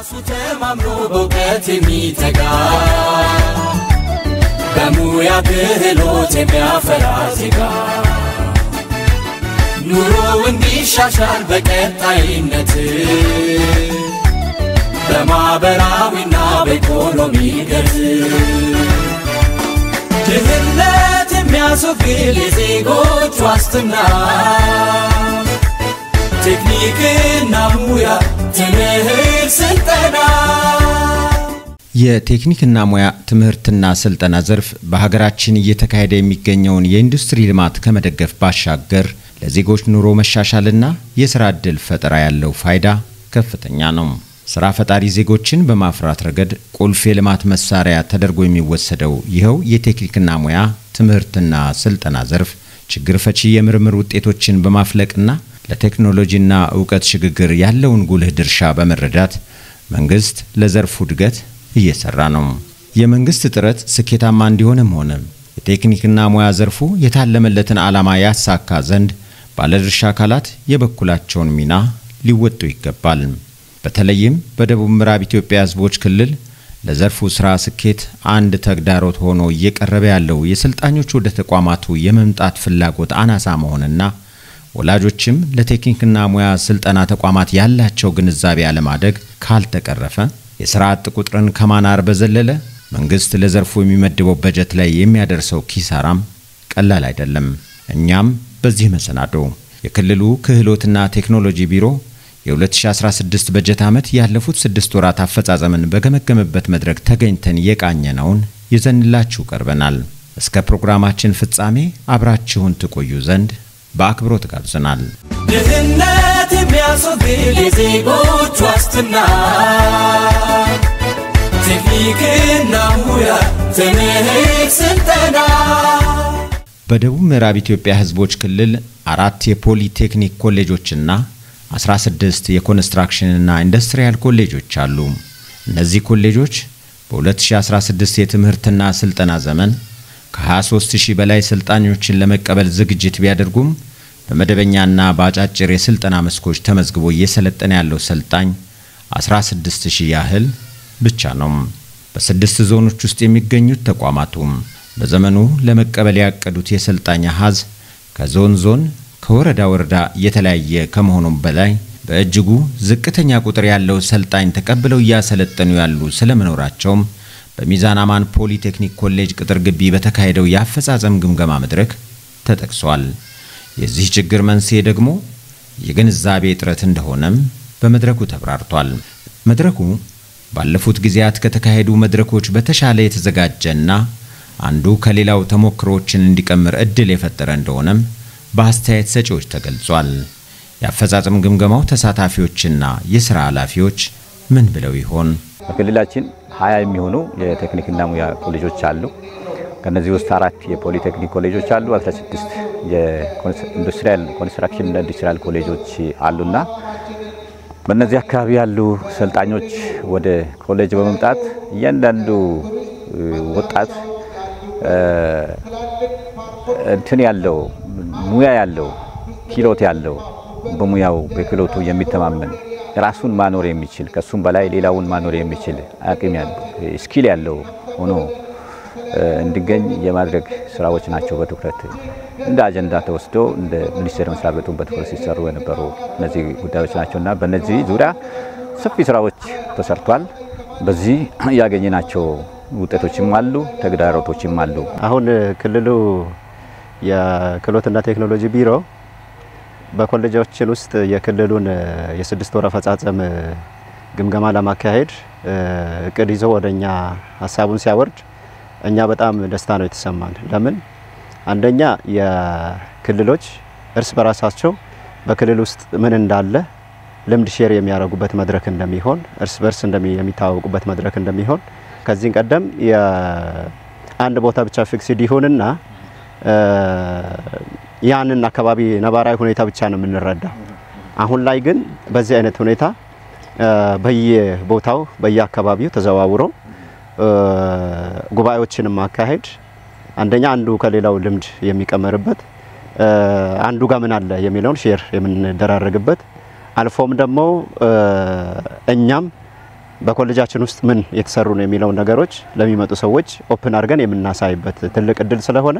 በራሱ ተማምኖ በእውቀት የሚተጋ፣ በሙያ ክህሎት የሚያፈራ ዜጋ፣ ኑሮ እንዲሻሻል በቀጣይነት በማኅበራዊና በኢኮኖሚ ገዝ ድህነት የሚያስወግድ የዜጎች ዋስትና፣ ቴክኒክና ሙያ ትምህርት ስልጠና። የቴክኒክና ሙያ ትምህርትና ስልጠና ዘርፍ በሀገራችን እየተካሄደ የሚገኘውን የኢንዱስትሪ ልማት ከመደገፍ ባሻገር ለዜጎች ኑሮ መሻሻልና የስራ ዕድል ፈጠራ ያለው ፋይዳ ከፍተኛ ነው። ስራ ፈጣሪ ዜጎችን በማፍራት ረገድ ቁልፍ የልማት መሳሪያ ተደርጎ የሚወሰደው ይኸው የቴክኒክና ሙያ ትምህርትና ስልጠና ዘርፍ ችግር ፈቺ የምርምር ውጤቶችን በማፍለቅና ለቴክኖሎጂና እውቀት ሽግግር ያለውን ጉልህ ድርሻ በመረዳት መንግስት ለዘርፉ እድገት እየሰራ ነው። የመንግስት ጥረት ስኬታማ እንዲሆንም ሆነ የቴክኒክና ሙያ ዘርፉ የታለመለትን ዓላማ ያሳካ ዘንድ ባለድርሻ አካላት የበኩላቸውን ሚና ሊወጡ ይገባል። በተለይም በደቡብ ምዕራብ ኢትዮጵያ ሕዝቦች ክልል ለዘርፉ ስራ ስኬት አንድ ተግዳሮት ሆኖ እየቀረበ ያለው የሰልጣኞች ወደ ተቋማቱ የመምጣት ፍላጎት አናሳ መሆንና ወላጆችም ለቴክኒክና ሙያ ስልጠና ተቋማት ያላቸው ግንዛቤ አለማደግ ካልተቀረፈ የስራ አጥ ቁጥርን ከማናር በዘለለ መንግስት ለዘርፉ የሚመድበው በጀት ላይ የሚያደርሰው ኪሳራም ቀላል አይደለም። እኛም በዚህ መሰናዶ የክልሉ ክህሎትና ቴክኖሎጂ ቢሮ የ2016 በጀት ዓመት ያለፉት 6 ወራት አፈጻጸምን በገመገመበት መድረክ ተገኝተን የቃኘነውን ይዘንላችሁ ቀርበናል። እስከ ፕሮግራማችን ፍጻሜ አብራችሁን ትቆዩ ዘንድ በአክብሮት ጋብዘናል። ድህነት የሚያስወግድ የዜጎች ዋስትና፣ ቴክኒክና ሙያ ትምህርት ስልጠና። በደቡብ ምዕራብ ኢትዮጵያ ሕዝቦች ክልል 4 የፖሊቴክኒክ ኮሌጆችና 16 የኮንስትራክሽንና ኢንዱስትሪያል ኮሌጆች አሉ። እነዚህ ኮሌጆች በ2016 የትምህርትና ስልጠና ዘመን ከ23,000 በላይ ሰልጣኞችን ለመቀበል ዝግጅት ቢያደርጉም በመደበኛና በአጫጭር የስልጠና መስኮች ተመዝግቦ እየሰለጠነ ያለው ሰልጣኝ 16,000 ያህል ብቻ ነው። በ6 ዞኖች ውስጥ የሚገኙት ተቋማቱም በዘመኑ ለመቀበል ያቀዱት የሰልጣኝ አሃዝ ከዞን ዞን ከወረዳ ወረዳ የተለያየ ከመሆኑም በላይ በእጅጉ ዝቅተኛ ቁጥር ያለው ሰልጣኝ ተቀብለው እያሰለጠኑ ያሉ ስለመኖራቸውም በሚዛን አማን ፖሊቴክኒክ ኮሌጅ ቅጥር ግቢ በተካሄደው የአፈጻጸም ግምገማ መድረክ ተጠቅሷል። የዚህ ችግር መንስኤ ደግሞ የግንዛቤ እጥረት እንደሆነም በመድረኩ ተብራርቷል። መድረኩ ባለፉት ጊዜያት ከተካሄዱ መድረኮች በተሻለ የተዘጋጀና አንዱ ከሌላው ተሞክሮዎችን እንዲቀምር እድል የፈጠረ እንደሆነም በአስተያየት ሰጪዎች ተገልጿል። የአፈጻጸም ግምገማው ተሳታፊዎችና የስራ ኃላፊዎች ምን ብለው ይሆን? በክልላችን 20 የሚሆኑ የቴክኒክና ሙያ ኮሌጆች አሉ። ከነዚህ ውስጥ 4 የፖሊቴክኒክ ኮሌጆች አሉ። 16 የኢንዱስትሪያል ኮንስትራክሽን እና ኢንዱስትሪያል ኮሌጆች አሉና በእነዚህ አካባቢ ያሉ ሰልጣኞች ወደ ኮሌጅ በመምጣት እያንዳንዱ ወጣት እንትን ያለው፣ ሙያ ያለው፣ ክህሎት ያለው፣ በሙያው በክህሎቱ የሚተማመን፣ ራሱን ማኖር የሚችል፣ ከሱም በላይ ሌላውን ማኖር የሚችል አቅም ያለው፣ skill ያለው ሆኖ እንዲገኝ የማድረግ ስራዎች ናቸው። በትኩረት እንደ አጀንዳ ተወስዶ እንደ ሚኒስቴር መስሪያ ቤቱ በትኩረት ሲሰሩ የነበሩ እነዚህ ጉዳዮች ናቸውና በእነዚህ ዙሪያ ሰፊ ስራዎች ተሰርቷል። በዚህ ያገኘናቸው ውጤቶችም አሉ፣ ተግዳሮቶችም አሉ። አሁን ክልሉ የክህሎትና ቴክኖሎጂ ቢሮ በኮሌጆችን ውስጥ የክልሉን የ6 ወር አፈጻጸም ግምገማ ለማካሄድ እቅድ ይዞ ወደኛ ሀሳቡን ሲያወርድ እኛ በጣም ደስታ ነው የተሰማን። ለምን? አንደኛ የክልሎች እርስ በራሳቸው በክልል ውስጥ ምን እንዳለ ልምድ share የሚያደርጉበት መድረክ እንደሚሆን፣ እርስ በርስ የሚታወቁበት መድረክ እንደሚሆን፣ ከዚህ ቀደም የአንድ ቦታ ብቻ fixed ይሁንና ያንን አካባቢ ነባራዊ ሁኔታ ብቻ ነው የምንረዳው። አሁን ላይ ግን በዚህ አይነት ሁኔታ በየቦታው በየአካባቢው ተዘዋውሮ ጉባኤዎችን ማካሄድ አንደኛ አንዱ ከሌላው ልምድ የሚቀመርበት፣ አንዱ ጋር ምን አለ የሚለውን share የምንደራረግበት፣ አልፎም ደግሞ እኛም በኮሌጃችን ውስጥ ምን የተሰሩ ነው የሚለው ነገሮች ለሚመጡ ሰዎች open አድርገን የምናሳይበት ትልቅ እድል ስለሆነ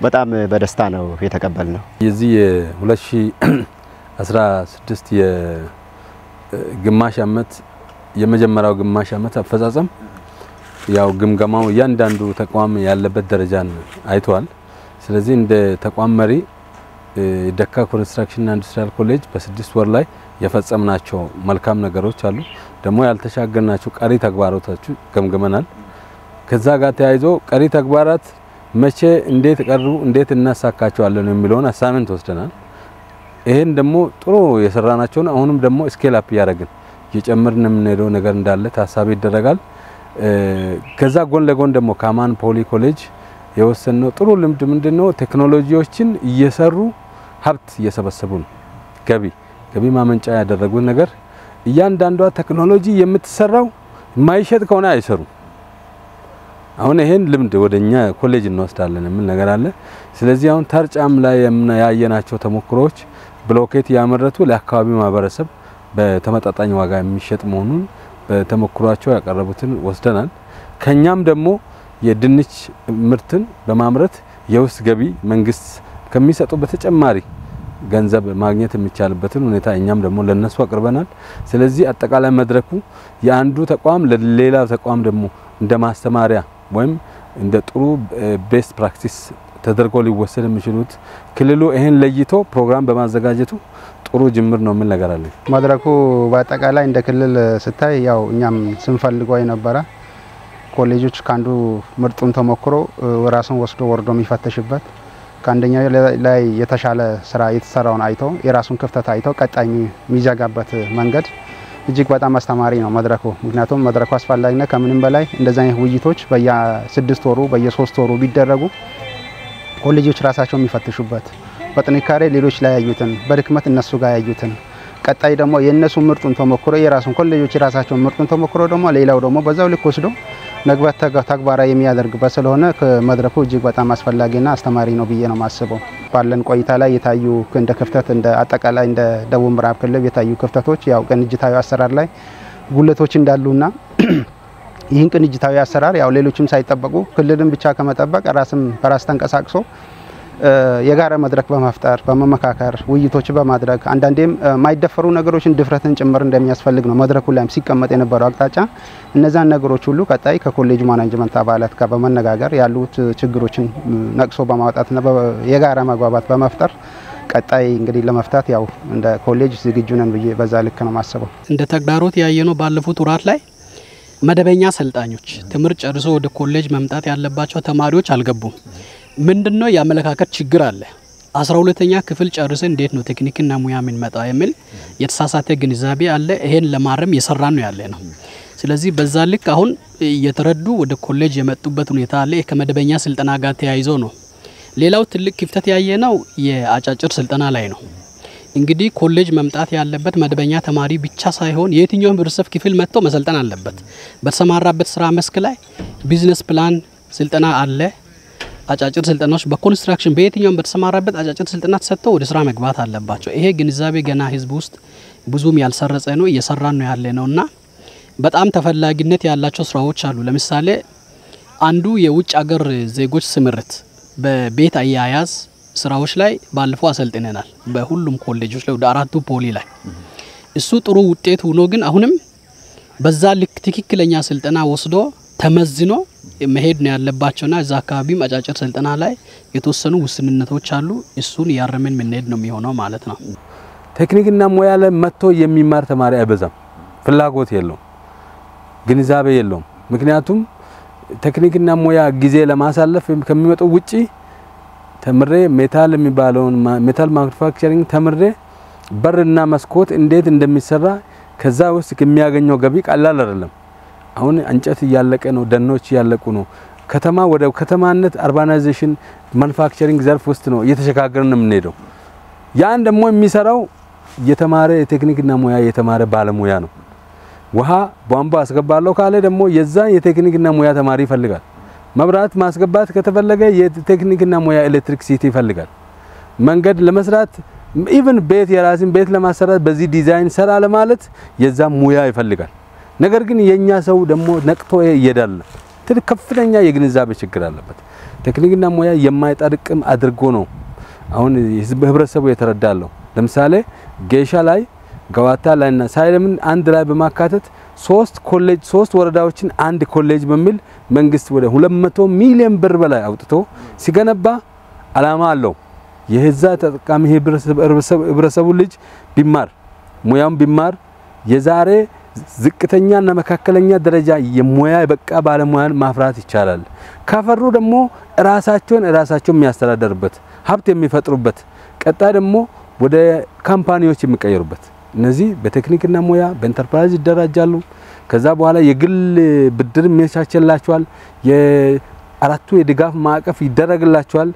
በጣም በደስታ ነው የተቀበልነው። የዚህ የ2016 የግማሽ አመት የመጀመሪያው ግማሽ አመት አፈጻጸም ያው ግምገማው እያንዳንዱ ተቋም ያለበት ደረጃን አይቷል። ስለዚህ እንደ ተቋም መሪ ደካ ኮንስትራክሽን እና ኢንዱስትሪያል ኮሌጅ በ6 ወር ላይ የፈጸምናቸው መልካም ነገሮች አሉ። ደግሞ ያልተሻገርናቸው ቀሪ ተግባራቶች ገምግመናል። ከዛ ጋር ተያይዞ ቀሪ ተግባራት መቼ እንዴት ቀሩ እንዴት እናሳካቸዋለን የሚለውን assignment ወስደናል። ይሄን ደግሞ ጥሩ የሰራናቸውን አሁንም ደግሞ scale up ያደረግን እየጨመርን የምንሄደው ነገር እንዳለ ታሳቢ ይደረጋል። ከዛ ጎን ለጎን ደግሞ ካማን ፖሊ ኮሌጅ የወሰነው ጥሩ ልምድ ምንድነው? ቴክኖሎጂዎችን እየሰሩ ሀብት እየሰበሰቡ ነው። ገቢ ማመንጫ ያደረጉት ነገር እያንዳንዷ ቴክኖሎጂ የምትሰራው የማይሸጥ ከሆነ አይሰሩም። አሁን ይሄን ልምድ ወደኛ ኮሌጅ እንወስዳለን የሚል ነገር አለ። ስለዚህ አሁን ተርጫም ላይ ያየናቸው ተሞክሮዎች ብሎኬት ያመረቱ ለአካባቢው ማህበረሰብ በተመጣጣኝ ዋጋ የሚሸጥ መሆኑን በተሞክሯቸው ያቀረቡትን ወስደናል። ከኛም ደግሞ የድንች ምርትን በማምረት የውስጥ ገቢ መንግስት ከሚሰጠው በተጨማሪ ገንዘብ ማግኘት የሚቻልበትን ሁኔታ እኛም ደግሞ ለነሱ አቅርበናል። ስለዚህ አጠቃላይ መድረኩ የአንዱ ተቋም ለሌላው ተቋም ደግሞ እንደ ማስተማሪያ ወይም እንደ ጥሩ best practice ተደርጎ ሊወሰድ የሚችሉት ክልሉ ይሄን ለይቶ ፕሮግራም በማዘጋጀቱ ጥሩ ጅምር ነው ምን ነገር አለ። መድረኩ በአጠቃላይ እንደ ክልል ስታይ ያው እኛም ስንፈልገው የነበረ ኮሌጆች ካንዱ ምርጡን ተሞክሮ ራሱን ወስዶ ወርዶ የሚፈተሽበት ከአንደኛው ላይ የተሻለ ስራ የተሰራውን አይቶ የራሱን ክፍተት አይቶ ቀጣይ የሚዘጋበት መንገድ እጅግ በጣም አስተማሪ ነው መድረኩ። ምክንያቱም መድረኩ አስፈላጊነት ከምንም በላይ እንደዛ አይነት ውይይቶች በየ6 ወሩ በየ3 ወሩ ቢደረጉ ኮሌጆች ራሳቸው የሚፈትሹበት በጥንካሬ ሌሎች ላይ ያዩትን በድክመት እነሱ ጋር ያዩትን ቀጣይ ደግሞ የነሱ ምርጡን ተሞክሮ የራሱን ኮሌጆች የራሳቸው ምርጡን ተሞክሮ ደግሞ ሌላው ደግሞ በዛው ልክ ወስዶ ነግበት ተግባራዊ የሚያደርግበት ስለሆነ ከመድረኩ እጅግ በጣም አስፈላጊና አስተማሪ ነው ብዬ ነው ማስበው። ባለን ቆይታ ላይ የታዩ እንደ ክፍተት እንደ አጠቃላይ እንደ ደቡብ ምዕራብ ክልል የታዩ ክፍተቶች ያው ቅንጅታዊ አሰራር ላይ ጉለቶች እንዳሉና ይህን ቅንጅታዊ አሰራር ያው ሌሎችም ሳይጠበቁ ክልልን ብቻ ከመጠበቅ ራስም በራስ ተንቀሳቅሶ የጋራ መድረክ በመፍጠር በመመካከር ውይይቶች በማድረግ አንዳንዴም ማይደፈሩ ነገሮችን ድፍረትን ጭምር እንደሚያስፈልግ ነው መድረኩ ላይም ሲቀመጥ የነበረው አቅጣጫ። እነዛን ነገሮች ሁሉ ቀጣይ ከኮሌጅ management አባላት ጋር በመነጋገር ያሉት ችግሮችን ነቅሶ በማውጣትና የጋራ መግባባት በመፍጠር ቀጣይ እንግዲህ ለመፍታት ያው እንደ ኮሌጅ ዝግጁ ነን ብዬ በዛ ልክ ነው ማስበው። እንደ ተግዳሮት ያየነው ባለፉት ወራት ላይ መደበኛ ሰልጣኞች ትምህርት ጨርሶ ወደ ኮሌጅ መምጣት ያለባቸው ተማሪዎች አልገቡም። ምንድነው ያመለካከት ችግር አለ። 12ኛ ክፍል ጨርሰን እንዴት ነው ቴክኒክና ሙያ ምን መጣ የሚል የተሳሳተ ግንዛቤ አለ። ይሄን ለማረም የሰራን ነው ያለ ነው። ስለዚህ በዛ ልክ አሁን እየተረዱ ወደ ኮሌጅ የመጡበት ሁኔታ አለ። ከመደበኛ ስልጠና ጋር ተያይዞ ነው። ሌላው ትልቅ ክፍተት ያየነው የአጫጭር ስልጠና ላይ ነው። እንግዲህ ኮሌጅ መምጣት ያለበት መደበኛ ተማሪ ብቻ ሳይሆን የትኛውም ህብረተሰብ ክፍል መጥቶ መሰልጠን አለበት። በተሰማራበት ስራ መስክ ላይ business plan ስልጠና አለ። አጫጭር ስልጠናዎች በኮንስትራክሽን በየትኛውም በተሰማራበት አጫጭር ስልጠና ተሰጥቶ ወደ ስራ መግባት አለባቸው። ይሄ ግንዛቤ ገና ህዝብ ውስጥ ብዙም ያልሰረጸ ነው፣ እየሰራን ነው ያለ ነውና በጣም ተፈላጊነት ያላቸው ስራዎች አሉ። ለምሳሌ አንዱ የውጭ ሀገር ዜጎች ስምርት በቤት አያያዝ ስራዎች ላይ ባለፈው አሰልጥነናል በሁሉም ኮሌጆች ላይ ወደ 4ቱ ፖሊ ላይ። እሱ ጥሩ ውጤት ሆኖ ግን አሁንም በዛ ልክ ትክክለኛ ስልጠና ወስዶ ተመዝኖ መሄድ ነው ያለባቸውና እዛ አካባቢም አጫጭር ስልጠና ላይ የተወሰኑ ውስንነቶች አሉ። እሱን ያረምን ምንሄድ ነው የሚሆነው ማለት ነው። ቴክኒክና ሙያ ላይ መጥቶ የሚማር ተማሪ አይበዛም። ፍላጎት የለውም፣ ግንዛቤ የለውም። ምክንያቱም ቴክኒክና ሙያ ጊዜ ለማሳለፍ ከሚመጡ ውጪ ተምሬ metal የሚባለውን metal manufacturing ተምሬ በርና መስኮት እንዴት እንደሚሰራ ከዛ ውስጥ የሚያገኘው ገቢ ቀላል አይደለም። አሁን እንጨት እያለቀ ነው፣ ደኖች እያለቁ ነው። ከተማ ወደ ከተማነት urbanization manufacturing ዘርፍ ውስጥ ነው እየተሸጋገርን ነው የምንሄደው። ያን ደግሞ የሚሰራው የተማረ የቴክኒክና ሙያ የተማረ ባለሙያ ነው። ውሃ ቧንቧ አስገባለሁ ካለ ደግሞ የዛ የቴክኒክና ሙያ ተማሪ ይፈልጋል። መብራት ማስገባት ከተፈለገ የቴክኒክና ሙያ electricity ይፈልጋል። መንገድ ለመስራት even ቤት የራስን ቤት ለማሰራት በዚህ ዲዛይን ሰራ ለማለት የዛ ሙያ ይፈልጋል። ነገር ግን የኛ ሰው ደግሞ ነቅቶ ይሄዳል። ትልቅ ከፍተኛ የግንዛቤ ችግር አለበት። ቴክኒክና ሙያ የማይጠቅም አድርጎ ነው አሁን ህብረተሰቡ የተረዳለው። ለምሳሌ ጌሻ ላይ ገዋታ ላይና ሳይለምን አንድ ላይ በማካተት 3 ኮሌጅ 3 ወረዳዎችን አንድ ኮሌጅ በሚል መንግስት ወደ 200 ሚሊዮን ብር በላይ አውጥቶ ሲገነባ አላማ አለው። የህዛ ተጠቃሚ ህብረተሰቡ ልጅ ቢማር ሙያውን ቢማር የዛሬ ዝቅተኛና መካከለኛ ደረጃ የሙያ በቃ ባለሙያን ማፍራት ይቻላል። ካፈሩ ደግሞ ራሳቸውን የሚያስተዳድሩበት ሀብት የሚፈጥሩበት ቀጣይ ደግሞ ወደ company ዎች የሚቀየሩበት እነዚህ በቴክኒክና ሙያ በኢንተርፕራይዝ ይደራጃሉ። ከዛ በኋላ የግል ብድር የሚያሻሽላቸዋል። የአራቱ የድጋፍ ማዕቀፍ ይደረግላቸዋል።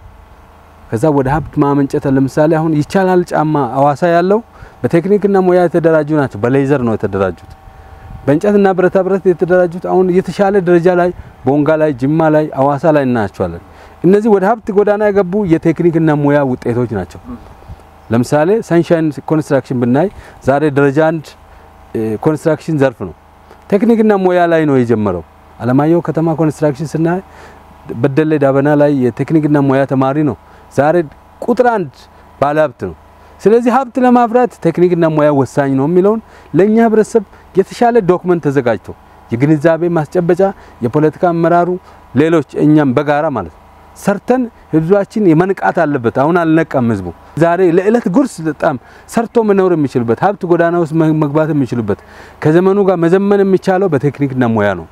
ከዛ ወደ ሀብት ማመንጨት ለምሳሌ አሁን ይቻላል ጫማ አዋሳ ያለው በቴክኒክና ሙያ የተደራጁ ናቸው። በ leather ነው የተደራጁት። በእንጨትና ብረታ ብረት የተደራጁት አሁን የተሻለ ደረጃ ላይ ቦንጋ ላይ ጅማ ላይ አዋሳ ላይ እናያቸዋለን። እነዚህ ወደ ሀብት ጎዳና የገቡ የቴክኒክና ሙያ ውጤቶች ናቸው። ለምሳሌ ሰንሻይን ኮንስትራክሽን ብናይ ዛሬ ደረጃ 1 ኮንስትራክሽን ዘርፍ ነው። ቴክኒክና ሙያ ላይ ነው የጀመረው። አለማየሁ ከተማ ኮንስትራክሽን ስናይ በደለ ዳበና ላይ የቴክኒክና ሙያ ተማሪ ነው። ዛሬ ቁጥር 1 ባለሀብት ነው። ስለዚህ ሀብት ለማፍራት ቴክኒክና ሙያ ወሳኝ ነው የሚለውን ለኛ ህብረተሰብ የተሻለ document ተዘጋጅቶ የግንዛቤ ማስጨበጫ የፖለቲካ አመራሩ ሌሎች እኛም በጋራ ማለት ነው ሰርተን ህዝባችን የመንቃት አለበት። አሁን አልነቃም ህዝቡ። ዛሬ ለዕለት ጉርስ በጣም ሰርቶ መኖር የሚችልበት ሀብት ጎዳና ውስጥ መግባት የሚችልበት ከዘመኑ ጋር መዘመን የሚቻለው በቴክኒክና ሙያ ነው።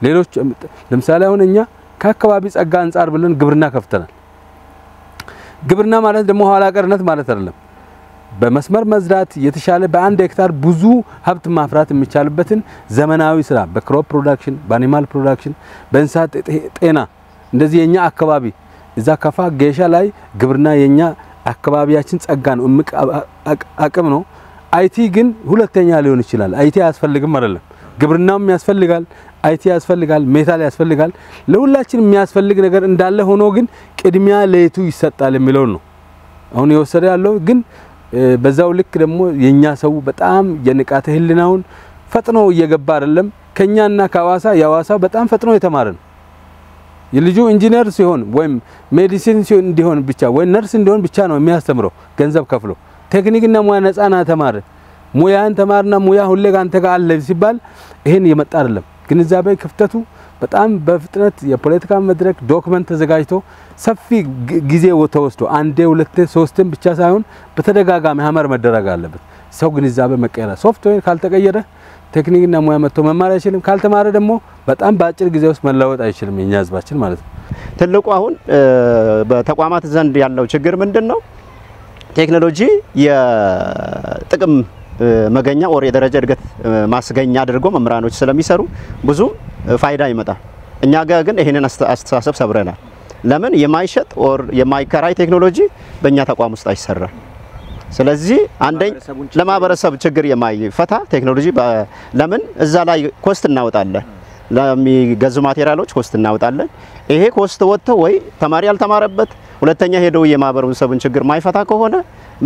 ሌሎች ለምሳሌ አሁን እኛ ከአካባቢ ጸጋ አንፃር ብለን ግብርና ከፍተናል። ግብርና ማለት ደግሞ ኋላ ቀርነት ማለት አይደለም። በመስመር መዝራት የተሻለ በአንድ ሄክታር ብዙ ሀብት ማፍራት የሚቻልበትን ዘመናዊ ስራ በ crop production፣ በ animal production፣ በእንስሳት ጤና እንደዚህ የኛ አካባቢ እዛ ከፋ ጌሻ ላይ ግብርና የኛ አካባቢያችን ጸጋ ነው፣ እምቅ አቅም ነው። IT ግን ሁለተኛ ሊሆን ይችላል። IT አያስፈልግም አይደለም። ግብርናውም ያስፈልጋል፣ IT ያስፈልጋል፣ metal ያስፈልጋል። ለሁላችን የሚያስፈልግ ነገር እንዳለ ሆኖ ግን ቅድሚያ ለየቱ ይሰጣል የሚለው ነው አሁን የወሰደ ያለው። ግን በዛው ልክ ደግሞ የኛ ሰው በጣም የንቃተ ህሊናውን ፈጥኖ እየገባ አይደለም። ከኛና ከሐዋሳ የሐዋሳው በጣም ፈጥኖ የተማረ ነው። የልጁ ኢንጂነር ሲሆን ወይም medicine ሲሆን እንዲሆን ብቻ ወይ ነርስ እንዲሆን ብቻ ነው የሚያስተምረው ገንዘብ ከፍሎ። ቴክኒክና ሙያ ነፃና ተማረ ሙያን ተማርና ሙያ ሁሌ ካንተ ጋር አለ ሲባል ይሄን የመጣ አይደለም። ግንዛቤ ክፍተቱ በጣም በፍጥነት የፖለቲካ መድረክ document ተዘጋጅቶ ሰፊ ጊዜ ተወስዶ አንዴ ሁለቴ ሶስትም ብቻ ሳይሆን በተደጋጋሚ hammer መደረግ አለበት። ሰው ግንዛቤ መቀየር ሶፍትዌር ካልተቀየረ ቴክኒክና ሙያ መጥቶ መማር አይችልም። ካልተማረ ደግሞ በጣም በአጭር ጊዜ ውስጥ መለወጥ አይችልም የኛ ህዝባችን ማለት ነው። ትልቁ አሁን በተቋማት ዘንድ ያለው ችግር ምንድነው? ቴክኖሎጂ የጥቅም መገኛ or የደረጃ እድገት ማስገኛ አድርጎ መምህራኖች ስለሚሰሩ ብዙ ፋይዳ ይመጣል። እኛ ጋር ግን ይሄንን አስተሳሰብ ሰብረናል። ለምን የማይሸጥ or የማይከራይ ቴክኖሎጂ በእኛ ተቋም ውስጥ አይሰራም። ስለዚህ አንደኛ ለማህበረሰብ ችግር የማይፈታ ቴክኖሎጂ ለምን እዛ ላይ cost እናወጣለን፣ ለሚገዙ material ኦች cost እናወጣለን። ይሄ cost ወጥቶ ወይ ተማሪ ያልተማረበት ሁለተኛ ሄደው የማህበረሰቡን ችግር ማይፈታ ከሆነ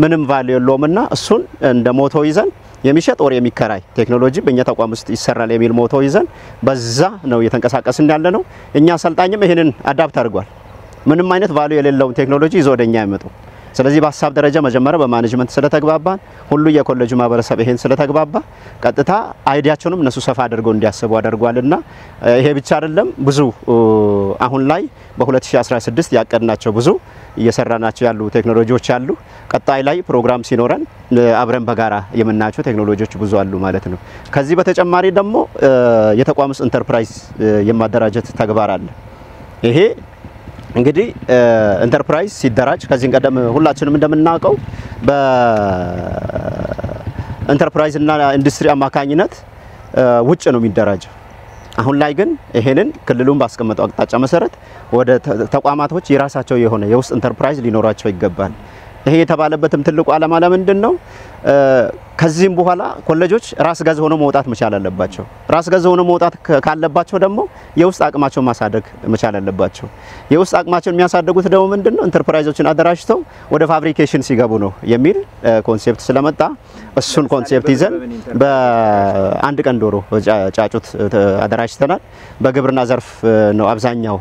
ምንም value የለውምና እሱን እንደ motto ይዘን የሚሸጥ or የሚከራይ ቴክኖሎጂ በእኛ ተቋም ውስጥ ይሰራል የሚል motto ይዘን በዛ ነው እየተንቀሳቀስን ያለነው። እኛ አሰልጣኝም ይሄንን adapt አድርጓል። ምንም አይነት value የሌለውን ቴክኖሎጂ ይዞ ወደኛ አይመጡ። ስለዚህ በሐሳብ ደረጃ መጀመሪያ በ management ስለተግባባን ሁሉ የኮሌጁ ማህበረሰብ ይሄን ስለተግባባ ቀጥታ idea ቸውንም እነሱ ሰፋ አድርገው እንዲያስቡ አድርጓልና ይሄ ብቻ አይደለም፣ ብዙ አሁን ላይ በ2016 ያቀድናቸው ብዙ እየሰራናቸው ያሉ ቴክኖሎጂዎች አሉ። ቀጣይ ላይ ፕሮግራም ሲኖረን አብረን በጋራ የምናያቸው ቴክኖሎጂዎች ብዙ አሉ ማለት ነው። ከዚህ በተጨማሪ ደግሞ የተቋም ውስጥ ኢንተርፕራይዝ የማደራጀት ተግባር አለ። ይሄ እንግዲህ ኢንተርፕራይዝ ሲደራጅ ከዚህ ቀደም ሁላችንም እንደምናውቀው በኢንተርፕራይዝ እና ኢንዱስትሪ አማካኝነት ውጭ ነው የሚደራጀው። አሁን ላይ ግን ይሄንን ክልሉን ባስቀመጠው አቅጣጫ መሰረት ወደ ተቋማቶች የራሳቸው የሆነ የውስጥ ኢንተርፕራይዝ ሊኖራቸው ይገባል። ይሄ የተባለበትም ትልቁ ዓላማ ለምንድን ነው? ከዚህም በኋላ ኮሌጆች ራስ ገዝ ሆነው መውጣት መቻል አለባቸው። ራስ ገዝ ሆነው መውጣት ካለባቸው ደግሞ የውስጥ አቅማቸውን ማሳደግ መቻል አለባቸው። የውስጥ አቅማቸውን የሚያሳድጉት ደግሞ ምንድነው? ኢንተርፕራይዞችን አደራጅተው ወደ fabrication ሲገቡ ነው የሚል concept ስለመጣ እሱን concept ይዘን በአንድ ቀን ዶሮ ጫጩት አደራጅተናል። በግብርና ዘርፍ ነው አብዛኛው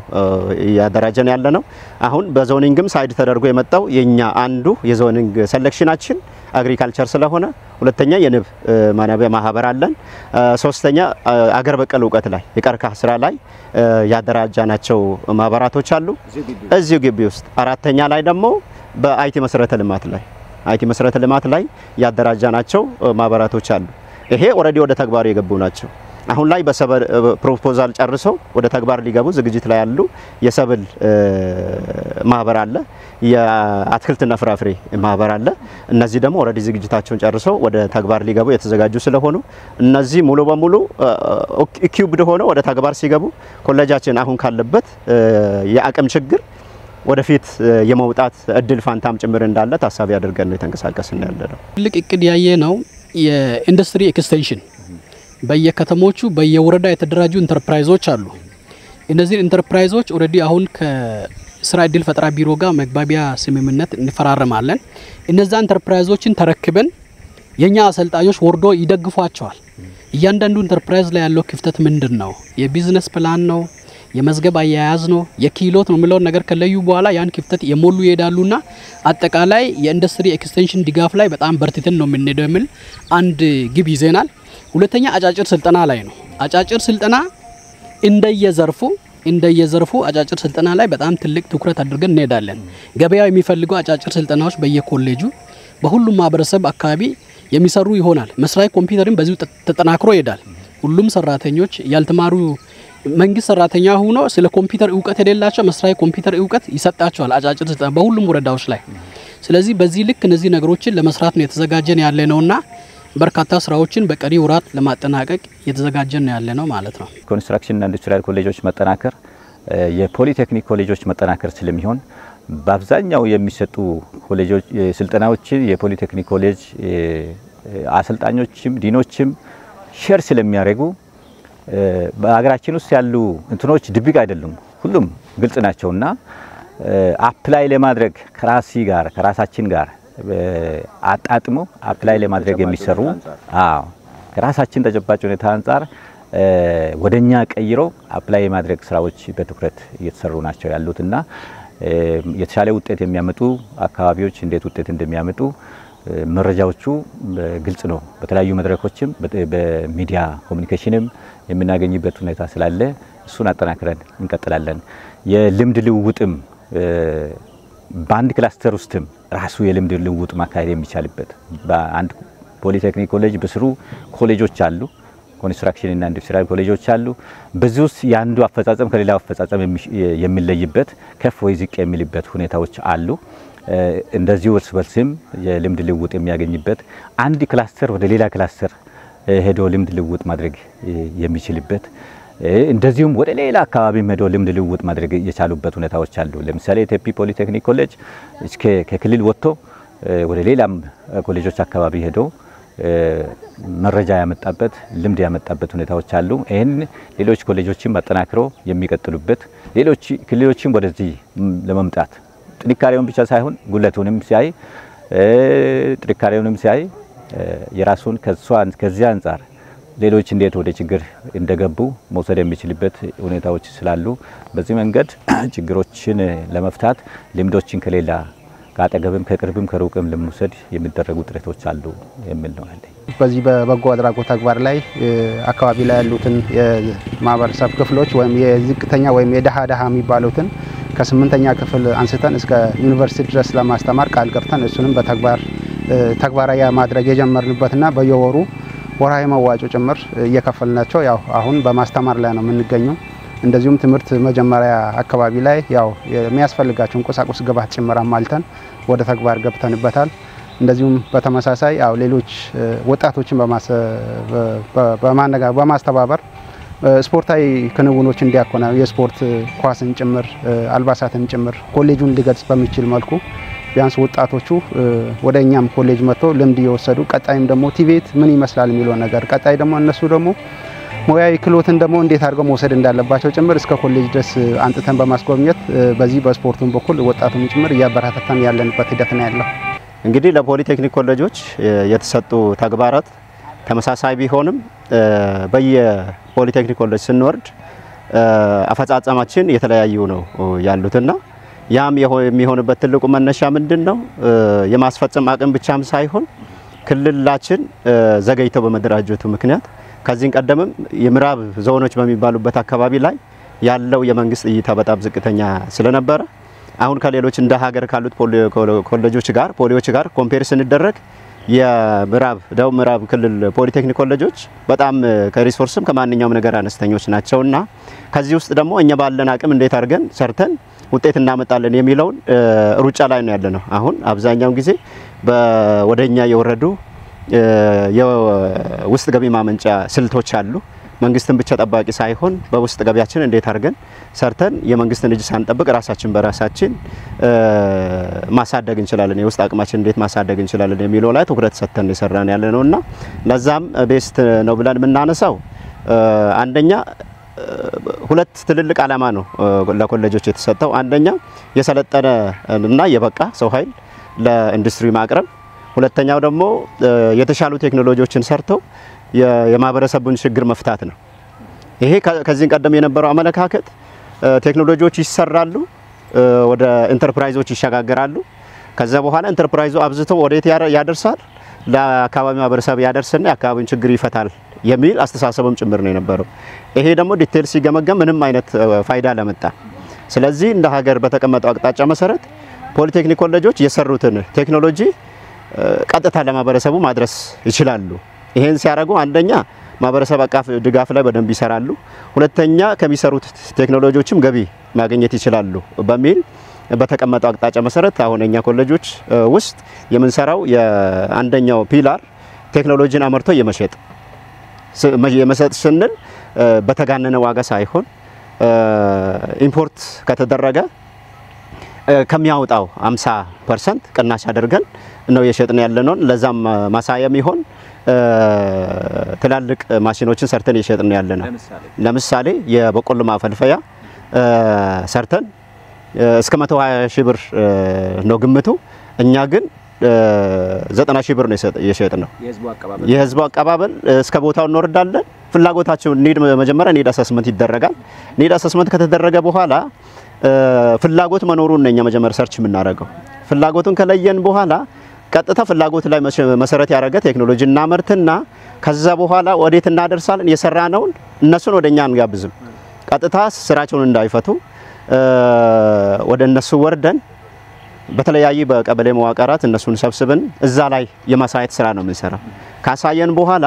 ያደራጀን ያለነው። አሁን በ zoning ም side ተደርጎ የመጣው የኛ አንዱ የ zoning selection ኣችን agriculture ስለሆነ፣ ሁለተኛ የንብ ማነቢያ ማህበር አለን። ሶስተኛ አገር በቀል እውቀት ላይ የቀርከሃ ስራ ላይ ያደራጃናቸው ማህበራቶች አሉ እዚሁ ግቢ ውስጥ። አራተኛ ላይ ደግሞ በ IT መሰረተ ልማት ላይ IT መሰረተ ልማት ላይ ያደራጃናቸው ማህበራቶች አሉ። ይሄ already ወደ ተግባር የገቡ ናቸው። አሁን ላይ በሰብል proposal ጨርሰው ወደ ተግባር ሊገቡ ዝግጅት ላይ ያሉ የሰብል ማህበር አለ፣ የአትክልትና ፍራፍሬ ማህበር አለ። እነዚህ ደግሞ already ዝግጅታቸውን ጨርሰው ወደ ተግባር ሊገቡ የተዘጋጁ ስለሆኑ እነዚህ ሙሉ በሙሉ equipped ሆነው ወደ ተግባር ሲገቡ ኮሌጃችን አሁን ካለበት የአቅም ችግር ወደፊት የመውጣት እድል ፋንታም ጭምር እንዳለ ታሳቢ አድርገን ነው የተንቀሳቀስን ያለነው። ትልቅ እቅድ ያየ ነው የኢንዱስትሪ extension። በየከተሞቹ በየወረዳ የተደራጁ ኢንተርፕራይዞች አሉ። እነዚህ ኢንተርፕራይዞች already አሁን ከስራ እድል ፈጠራ ቢሮ ጋር መግባቢያ ስምምነት እንፈራረማለን። እነዛ ኢንተርፕራይዞችን ተረክበን የኛ አሰልጣኞች ወርዶ ይደግፏቸዋል። እያንዳንዱ ኢንተርፕራይዝ ላይ ያለው ክፍተት ምንድነው? የ business plan ነው፣ የመዝገብ አያያዝ ነው፣ የክህሎት ነው የሚለውን ነገር ከለዩ በኋላ ያን ክፍተት የሞሉ ይሄዳሉና አጠቃላይ የኢንዱስትሪ extension ድጋፍ ላይ በጣም በርትተን ነው የምንሄደው የሚል አንድ ግብ ይዘናል። ሁለተኛ አጫጭር ስልጠና ላይ ነው። አጫጭር ስልጠና እንደየዘርፉ አጫጭር ስልጠና ላይ በጣም ትልቅ ትኩረት አድርገን እንሄዳለን። ገበያው የሚፈልገው አጫጭር ስልጠናዎች በየኮሌጁ በሁሉም ማህበረሰብ አካባቢ የሚሰሩ ይሆናል። መስራይ ኮምፒውተርም በዚሁ ተጠናክሮ ይሄዳል። ሁሉም ሰራተኞች ያልተማሩ መንግስት ሰራተኛ ሆኖ ስለ ኮምፒውተር ዕውቀት የሌላቸው መስራይ ኮምፒውተር ዕውቀት ይሰጣቸዋል አጫጭር ስልጠና በሁሉም ወረዳዎች ላይ። ስለዚህ በዚህ ልክ እነዚህ ነገሮችን ለመስራት ነው የተዘጋጀን ያለነውና በርካታ ስራዎችን በቀሪ ወራት ለማጠናቀቅ የተዘጋጀን ነው ያለነው ማለት ነው። ኮንስትራክሽን እና ኢንዱስትሪያል ኮሌጆች መጠናከር የፖሊቴክኒክ ኮሌጆች መጠናከር ስለሚሆን በአብዛኛው የሚሰጡ ኮሌጆች ስልጠናዎችን የፖሊቴክኒክ ኮሌጅ አሰልጣኞችም ዲኖችም share ስለሚያደርጉ በአገራችን ውስጥ ያሉ እንትኖች ድብቅ አይደሉም፣ ሁሉም ግልጽ ናቸውና apply ለማድረግ ከራሲ ጋር ከራሳችን ጋር አጣጥሞ apply ለማድረግ የሚሰሩ አዎ ከራሳችን ተጨባጭ ሁኔታ አንፃር ወደኛ ቀይሮ apply የማድረግ ስራዎች በትኩረት እየተሰሩ ናቸው ያሉትና የተሻለ ውጤት የሚያመጡ አካባቢዎች እንዴት ውጤት እንደሚያመጡ መረጃዎቹ ግልጽ ነው። በተለያዩ መድረኮችም በሚዲያ communication ም የምናገኝበት ሁኔታ ስላለ እሱን አጠናክረን እንቀጥላለን። የልምድ ልውውጥም በአንድ cluster ውስጥም ራሱ የልምድ ልውውጥ ማካሄድ የሚቻልበት በአንድ ፖሊቴክኒክ ኮሌጅ በስሩ ኮሌጆች አሉ፣ ኮንስትራክሽን እና ኢንዱስትሪያል ኮሌጆች አሉ። በዚህ ውስጥ ያንዱ አፈጻጸም ከሌላው አፈጻጸም የሚለይበት ከፍ ወይ ዝቅ የሚልበት ሁኔታዎች አሉ። እንደዚሁ እርስ በርስም የልምድ ልውውጥ የሚያገኝበት አንድ cluster ወደ ሌላ cluster ሄዶ ልምድ ልውውጥ ማድረግ የሚችልበት እንደዚሁም ወደ ሌላ አካባቢ ሄዶ ልምድ ልውውጥ ማድረግ የቻሉበት ሁኔታዎች አሉ። ለምሳሌ ቴፒ ፖሊቴክኒክ ኮሌጅ እስከ ከክልል ወጥቶ ወደ ሌላም ኮሌጆች አካባቢ ሄዶ መረጃ ያመጣበት ልምድ ያመጣበት ሁኔታዎች አሉ። ይሄን ሌሎች ኮሌጆችም አጠናክሮ የሚቀጥሉበት ሌሎች ክልሎችም ወደዚህ ለመምጣት ጥንካሬውን ብቻ ሳይሆን ጉለቱንም ሲያይ ጥንካሬውንም ሲያይ የራሱን ከዚያ አንፃር ሌሎች እንዴት ወደ ችግር እንደገቡ መውሰድ የሚችልበት ሁኔታዎች ስላሉ በዚህ መንገድ ችግሮችን ለመፍታት ልምዶችን ከሌላ ካጠገብም ከቅርብም ከሩቅም ለመውሰድ የሚደረጉ ጥረቶች አሉ የሚል ነው ያለኝ። በዚህ በበጎ አድራጎት ተግባር ላይ አካባቢ ላይ ያሉትን የማህበረሰብ ክፍሎች ወይም የዝቅተኛ ወይም የደሃ ደሃ የሚባሉትን ከ8ኛ ክፍል አንስተን እስከ ዩኒቨርሲቲ ድረስ ለማስተማር ቃል ገብተን እሱንም በተግባር ተግባራዊ ማድረግ የጀመርንበትና በየወሩ ወርሃዊ መዋጮ ጭምር እየከፈልናቸው ያው አሁን በማስተማር ላይ ነው የምንገኘው። እንደዚሁም ትምህርት መጀመሪያ አካባቢ ላይ ያው የሚያስፈልጋቸውን ቁሳቁስ ግብዓት ጭምር አሟልተን ወደ ተግባር ገብተንበታል። እንደዚሁም በተመሳሳይ ያው ሌሎች ወጣቶችን በማስተባበር ስፖርታዊ ክንውኖች እንዲያከናውኑ የስፖርት ኳስን ጭምር አልባሳትን ጭምር ኮሌጁን ሊገልጽ በሚችል መልኩ ቢያንስ ወጣቶቹ ወደ እኛም ኮሌጅ መጥተው ልምድ እየወሰዱ ቀጣይም ደግሞ TVET ምን ይመስላል የሚለው ነገር፣ ቀጣይ ደግሞ እነሱ ደግሞ ሙያዊ ክህሎትን ደግሞ እንዴት አድርገው መውሰድ እንዳለባቸው ጭምር እስከ ኮሌጅ ድረስ አንጥተን በማስጎብኘት በዚህ በስፖርቱም በኩል ወጣቱን ጭምር እያበረታታን ያለንበት ሂደት ነው ያለው። እንግዲህ ለፖሊቴክኒክ ኮሌጆች የተሰጡ ተግባራት ተመሳሳይ ቢሆንም በየፖሊቴክኒክ ኮሌጅ ስንወርድ አፈጻጸማችን የተለያዩ ነው ያሉትና ያም የሚሆንበት ትልቁ መነሻ ምንድነው? የማስፈጸም አቅም ብቻም ሳይሆን ክልላችን ዘገይተው በመደራጀቱ ምክንያት ከዚህ ቀደምም የምዕራብ ዞኖች በሚባሉበት አካባቢ ላይ ያለው የመንግስት እይታ በጣም ዝቅተኛ ስለነበረ አሁን ከሌሎች እንደ ሀገር ካሉት ኮሌጆች ጋር ፖሊዎች ጋር compare ስንደረግ የምዕራብ ደቡብ ምዕራብ ክልል ፖሊቴክኒክ ኮሌጆች በጣም ከ resource ም ከማንኛውም ነገር አነስተኞች ናቸውና ከዚህ ውስጥ ደግሞ እኛ ባለን አቅም እንዴት አድርገን ሰርተን ውጤት እናመጣለን የሚለውን ሩጫ ላይ ነው ያለነው። አሁን አብዛኛውን ጊዜ ወደኛ የወረዱ የውስጥ ገቢ ማመንጫ ስልቶች አሉ። መንግስትን ብቻ ጠባቂ ሳይሆን በውስጥ ገቢያችን እንዴት አድርገን ሰርተን የመንግስትን እጅ ሳንጠብቅ ራሳችን በራሳችን ማሳደግ እንችላለን፣ የውስጥ አቅማችን እንዴት ማሳደግ እንችላለን የሚለው ላይ ትኩረት ሰጥተን እየሰራን ያለነውና ለዛም best ነው ብለን የምናነሳው አንደኛ ሁለት ትልልቅ ዓላማ ነው ለኮሌጆች የተሰጠው። አንደኛ የሰለጠነ እና የበቃ ሰው ኃይል ለኢንዱስትሪ ማቅረብ፣ ሁለተኛው ደግሞ የተሻሉ ቴክኖሎጂዎችን ሰርተው የማህበረሰቡን ችግር መፍታት ነው። ይሄ ከዚህ ቀደም የነበረው አመለካከት ቴክኖሎጂዎች ይሰራሉ፣ ወደ ኢንተርፕራይዞች ይሸጋገራሉ፣ ከዛ በኋላ ኢንተርፕራይዙ አብዝቶ ወዴት ያደርሳል? ለአካባቢ ማህበረሰብ ያደርስና የአካባቢውን ችግር ይፈታል የሚል አስተሳሰብም ጭምር ነው የነበረው። ይሄ ደግሞ detail ሲገመገም ምንም አይነት ፋይዳ አላመጣ። ስለዚህ እንደ ሀገር በተቀመጠው አቅጣጫ መሰረት ፖሊቴክኒክ ኮሌጆች የሰሩትን ቴክኖሎጂ ቀጥታ ለማህበረሰቡ ማድረስ ይችላሉ። ይሄን ሲያደርጉ አንደኛ ማህበረሰብ አቀፍ ድጋፍ ላይ በደንብ ይሰራሉ፣ ሁለተኛ ከሚሰሩት ቴክኖሎጂዎችም ገቢ ማግኘት ይችላሉ በሚል በተቀመጠው አቅጣጫ መሰረት አሁን እኛ ኮሌጆች ውስጥ የምንሰራው የአንደኛው pillar ቴክኖሎጂን አመርቶ የመሸጥ ስንል በተጋነነ ዋጋ ሳይሆን import ከተደረገ ከሚያወጣው 50% ቅናሽ አድርገን ነው የሸጥን ያለነው። ለዛም ማሳያ የሚሆን ትላልቅ ማሽኖችን ሰርተን የሸጥን ያለነው። ለምሳሌ የበቆሎ ማፈልፈያ ሰርተን እስከ 120 ሺህ ብር ነው ግምቱ። እኛ ግን 90 ሺህ ብር ነው የሸጥነው። የህዝቡ አቀባበል እስከ ቦታው እንወርዳለን። ፍላጎታቸው need መጀመሪያ need assessment ይደረጋል። need assessment ከተደረገ በኋላ ፍላጎት መኖሩን ነው እኛ መጀመሪያ search የምናደርገው። ፍላጎቱን ከለየን በኋላ ቀጥታ ፍላጎት ላይ መሰረት ያደረገ ቴክኖሎጂ እናመርትና ከዛ በኋላ ወዴት እናደርሳለን? የሰራነውን እነሱን ወደኛ አንጋብዝም። ቀጥታ ስራቸውን እንዳይፈቱ ወደ እነሱ ወርደን በተለያየ በቀበሌ መዋቅራት እነሱን ሰብስበን እዛ ላይ የማሳየት ስራ ነው የምንሰራው። ካሳየን በኋላ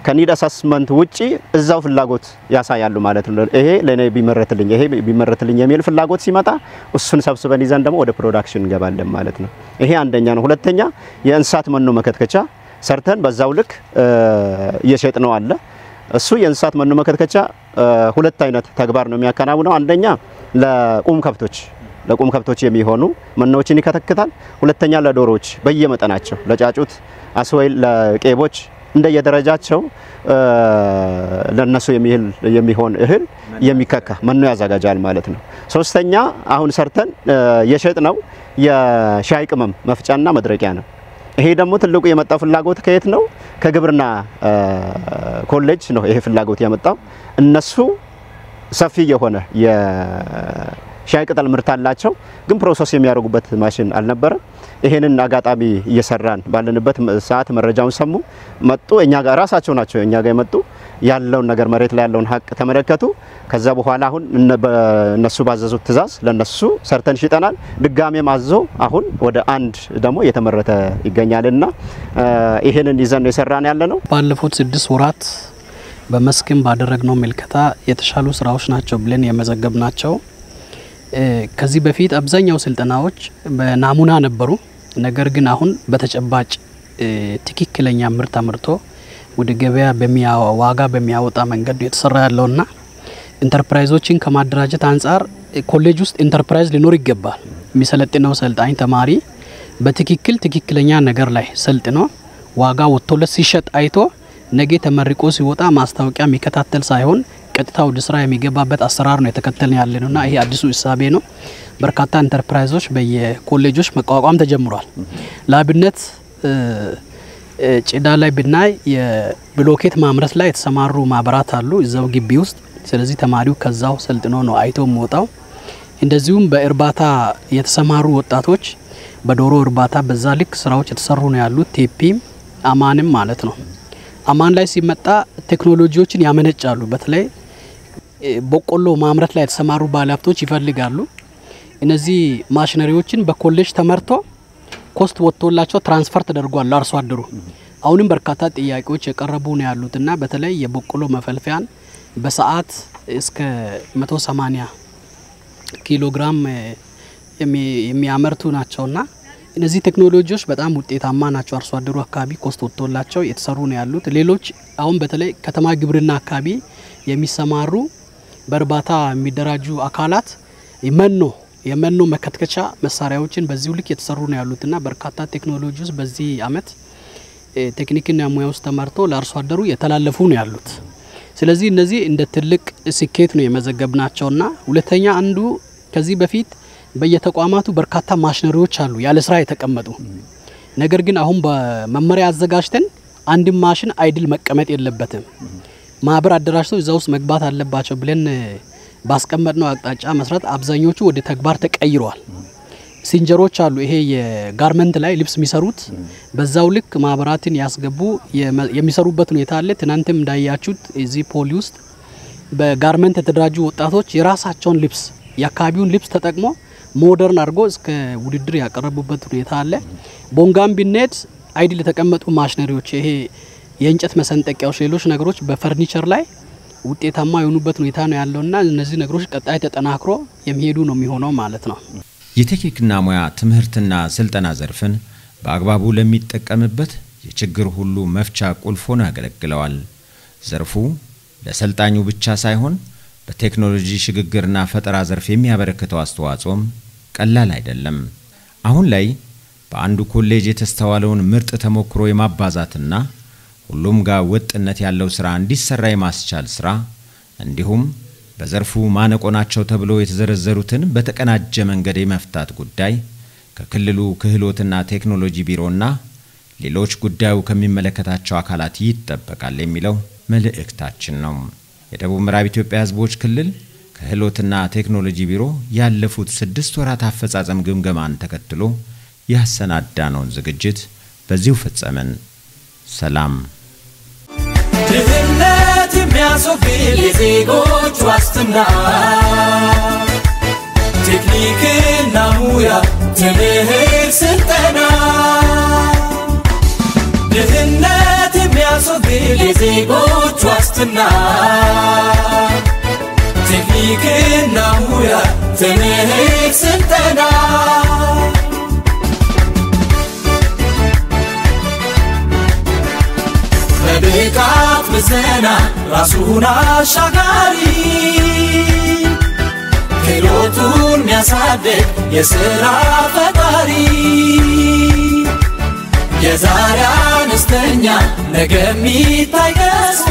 ከ need assessment ውጪ እዛው ፍላጎት ያሳያሉ ማለት ነው። ይሄ ለኔ ቢመረትልኝ ይሄ ቢመረትልኝ የሚል ፍላጎት ሲመጣ እሱን ሰብስበን ይዘን ደግሞ ወደ production እንገባለን ማለት ነው። ይሄ አንደኛ ነው። ሁለተኛ የእንስሳት መኖ መከትከቻ ሰርተን በዛው ልክ እየሸጥነው አለ። እሱ የእንስሳት መኖ መከትከቻ ሁለት አይነት ተግባር ነው የሚያከናውነው። አንደኛ ለቁም ከብቶች የሚሆኑ መኖዎችን ይከተክታል። ሁለተኛ ለዶሮዎች በየመጠናቸው ለጫጩት አስወይል ለቄቦች እንደየደረጃቸው ለነሱ የሚሆን እህል የሚከካ መኖ ያዘጋጃል ማለት ነው። ሶስተኛ አሁን ሰርተን የሸጥነው የሻይ ቅመም መፍጫና መድረቂያ ነው። ይሄ ደግሞ ትልቁ የመጣው ፍላጎት ከየት ነው? ከግብርና ኮሌጅ ነው ይሄ ፍላጎት ያመጣው። እነሱ ሰፊ የሆነ የሻይ ቅጠል ምርት አላቸው፣ ግን process የሚያደርጉበት ማሽን አልነበረም። ይሄንን አጋጣሚ እየሰራን ባለንበት ሰዓት መረጃውን ሰሙ፣ መጡ። እኛ ጋር ራሳቸው ናቸው እኛ ጋር የመጡ ያለውን ነገር መሬት ላይ ያለውን ሀቅ ተመለከቱ። ከዛ በኋላ አሁን እነሱ ባዘዙት ትዕዛዝ ለነሱ ሰርተን ሽጠናል። ድጋሜም አዘው አሁን ወደ አንድ ደግሞ እየተመረተ ይገኛልና ይሄንን ይዘን ነው የሰራን ያለነው። ባለፉት 6 ወራት በመስክም ባደረግነው ምልከታ የተሻሉ ስራዎች ናቸው ብለን የመዘገብናቸው። ከዚህ በፊት አብዛኛው ስልጠናዎች በናሙና ነበሩ። ነገር ግን አሁን በተጨባጭ ትክክለኛ ምርት አምርቶ ወደ ገበያ ዋጋ በሚያወጣ መንገድ የተሰራ ያለውና ኢንተርፕራይዞችን ከማደራጀት አንጻር ኮሌጅ ውስጥ ኢንተርፕራይዝ ሊኖር ይገባል። የሚሰለጥነው ሰልጣኝ ተማሪ በትክክል ትክክለኛ ነገር ላይ ሰልጥኖ ዋጋ ወጥቶለት ሲሸጥ አይቶ ነገ ተመርቆ ሲወጣ ማስታወቂያ የሚከታተል ሳይሆን ቀጥታ ወደ ስራ የሚገባበት አሰራር ነው የተከተልን ያለነውና ይሄ አዲሱ እሳቤ ነው። በርካታ ኢንተርፕራይዞች በየኮሌጆች መቋቋም ተጀምሯል። ለአብነት ጭዳ ላይ ብናይ የብሎኬት ማምረት ላይ የተሰማሩ ማህበራት አሉ እዛው ግቢ ውስጥ። ስለዚህ ተማሪው ከዛው ሰልጥኖ ነው አይቶ የሚወጣው። እንደዚሁም በእርባታ የተሰማሩ ወጣቶች በዶሮ እርባታ በዛ ልክ ስራዎች የተሰሩ ነው ያሉት። ቴፒም አማንም ማለት ነው። አማን ላይ ሲመጣ ቴክኖሎጂዎችን ያመነጫሉ። በተለይ በቆሎ ማምረት ላይ የተሰማሩ ባለሀብቶች ይፈልጋሉ። እነዚህ ማሽነሪዎችን በኮሌጅ ተመርቶ cost ወጥቶላቸው transfer ተደርጓል ለአርሶ አደሩ። አሁንም በርካታ ጥያቄዎች የቀረቡ ነው ያሉትና በተለይ የበቆሎ መፈልፈያን በሰዓት እስከ 180 ኪሎ ግራም የሚያመርቱ ናቸውና እነዚህ ቴክኖሎጂዎች በጣም ውጤታማ ናቸው። አርሶ አደሩ አካባቢ cost ወጥቶላቸው የተሰሩ ነው ያሉት። ሌሎች አሁን በተለይ ከተማ ግብርና አካባቢ የሚሰማሩ በእርባታ የሚደራጁ አካላት የመኖ መከትከቻ መሳሪያዎችን በዚሁ ልክ የተሰሩ ነው ያሉትና በርካታ ቴክኖሎጂዎች በዚህ አመት ቴክኒክና ሙያ ውስጥ ተመርቶ ለአርሶ አደሩ የተላለፉ ነው ያሉት። ስለዚህ እነዚህ እንደ ትልቅ ስኬት ነው የመዘገብናቸውና ሁለተኛ አንዱ ከዚህ በፊት በየተቋማቱ በርካታ ማሽነሪዎች አሉ ያለ ስራ የተቀመጡ። ነገር ግን አሁን በመመሪያ አዘጋጅተን አንድ ማሽን idle መቀመጥ የለበትም፣ ማህበር አደራጅተው እዛ ውስጥ መግባት አለባቸው ብለን ባስቀመጥነው አቅጣጫ መሰረት አብዛኞቹ ወደ ተግባር ተቀይረዋል። ሲንጀሮች አሉ፣ ይሄ የ garment ላይ ልብስ የሚሰሩት በዛው ልክ ማህበራትን ያስገቡ የሚሰሩበት ሁኔታ አለ። ትናንትም እንዳያችሁት እዚህ ፖሊ ውስጥ በ garment የተደራጁ ወጣቶች የራሳቸውን ልብስ የአካባቢውን ልብስ ተጠቅሞ modern አድርጎ እስከ ውድድር ያቀረቡበት ሁኔታ አለ። ቦንጋም ቢኔት idle የተቀመጡ ማሽነሪዎች ይሄ የእንጨት መሰንጠቂያዎች፣ ሌሎች ነገሮች በፈርኒቸር ላይ ውጤታማ የሆኑበት ሁኔታ ነው ያለውና እነዚህ ነገሮች ቀጣይ ተጠናክሮ የሚሄዱ ነው የሚሆነው ማለት ነው። የቴክኒክና ሙያ ትምህርትና ስልጠና ዘርፍን በአግባቡ ለሚጠቀምበት የችግር ሁሉ መፍቻ ቁልፍ ሆኖ ያገለግለዋል። ዘርፉ ለሰልጣኙ ብቻ ሳይሆን በቴክኖሎጂ ሽግግርና ፈጠራ ዘርፍ የሚያበረክተው አስተዋጽኦም ቀላል አይደለም። አሁን ላይ በአንዱ ኮሌጅ የተስተዋለውን ምርጥ ተሞክሮ የማባዛትና ሁሉም ጋር ወጥነት ያለው ስራ እንዲሰራ የማስቻል ስራ እንዲሁም በዘርፉ ማነቆ ናቸው ተብሎ የተዘረዘሩትን በተቀናጀ መንገድ የመፍታት ጉዳይ ከክልሉ ክህሎትና ቴክኖሎጂ ቢሮና ሌሎች ጉዳዩ ከሚመለከታቸው አካላት ይጠበቃል የሚለው መልእክታችን ነው። የደቡብ ምዕራብ ኢትዮጵያ ሕዝቦች ክልል ክህሎትና ቴክኖሎጂ ቢሮ ያለፉት 6 ወራት አፈጻጸም ግምገማን ተከትሎ ያሰናዳነውን ዝግጅት በዚሁ ፈጸምን። ሰላም። ድህነት የሚያስወግድ የዜጎች ዋስትና፣ ቴክኒክና ሙያ ትምህርት ስልጠና። ድህነት የሚያስወግድ የዜጎች ዋስትና፣ ቴክኒክና ሙያ ትምህርት ስልጠና። በብቃት ምዘና ራሱን አሻጋሪ፣ ክህሎቱን ሚያሳድግ የሥራ ፈጣሪ። የዛሬ አነስተኛ ነገ የሚታይ ገዝፎ